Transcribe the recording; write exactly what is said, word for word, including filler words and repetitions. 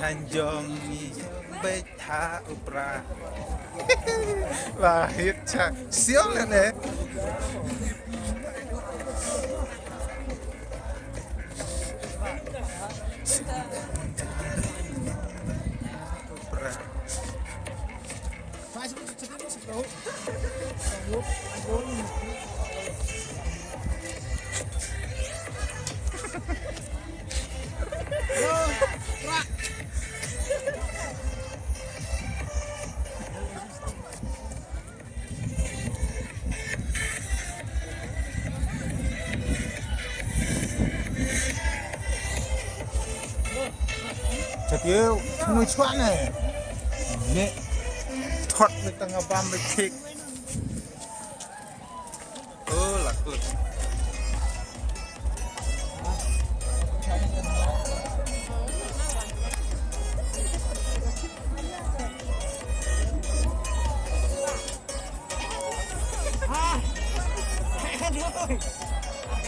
Anjong ni beit ha u pra. Lahit cha siom le ne. U pra. Chatiew, nui chwa ne. Ne. Thot me tang abam me thik. Oh, lakut. Ah.